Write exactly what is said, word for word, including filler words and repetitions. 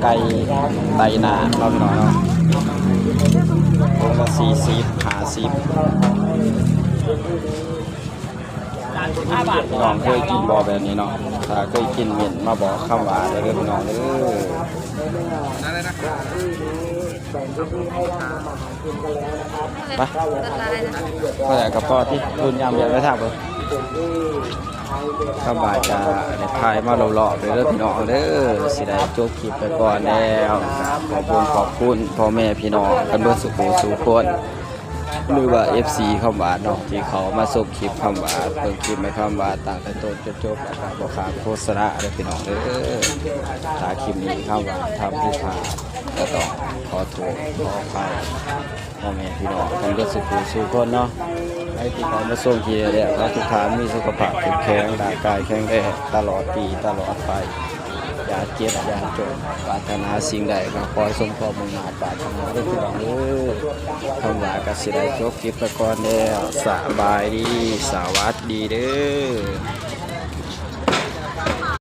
ไก่ไตนาเนาะพี่น้องเนาะ ถุงละสี่สิบ ห้าสิบ พี่น้องเคยกินบ่แบบนี้เนาะ ถ้าเคยกินเม้นมาบอกคำว่าเด้อพี่น้องเด้อ ไป เท่าไหร่กระป๋อที่ทุนยามเดียวได้ทางเบิ่ง คำว่าจะได้ถ่ายมาเลาะๆเด้อพี่น้องเด้อ สิได้จบคลิปไปก่อนแล้ว ขอบคุณ ขอบคุณพ่อแม่พี่น้องกันเบิดสุขุสู่คน หรือว่า เอฟซี คำว่าเนาะ ที่เขามาชมคลิปคำว่า เบิ่งคลิปในคำว่าตั้งแต่ต้นจนจบ แล้วก็บ่ขาดโฆษณาเด้อพี่น้องเด้อ ถ้าคลิปนี้คำว่าทำผิดพลาด ก็ต้องขอโทษขออภัย พ่อแม่พี่น้องกันเบิดสุขุสู่คนเนาะ ให้ที่เขามาชมคลิปแล้ว ขอให้ทุกท่านมีสุขภาพเข้มแข็ง ร่างกายแข็งแรง ตลอดปีตลอดไป อย่าเจ็บอย่าจน ปรารถนาสิ่งใดก็ขอให้สมความมุ่งมาดปรารถนาเด้อพี่น้องเด้อ คำว่าก็สิได้จบคลิปไปก่อนแล้ว สบายดี สวัสดีเด้อ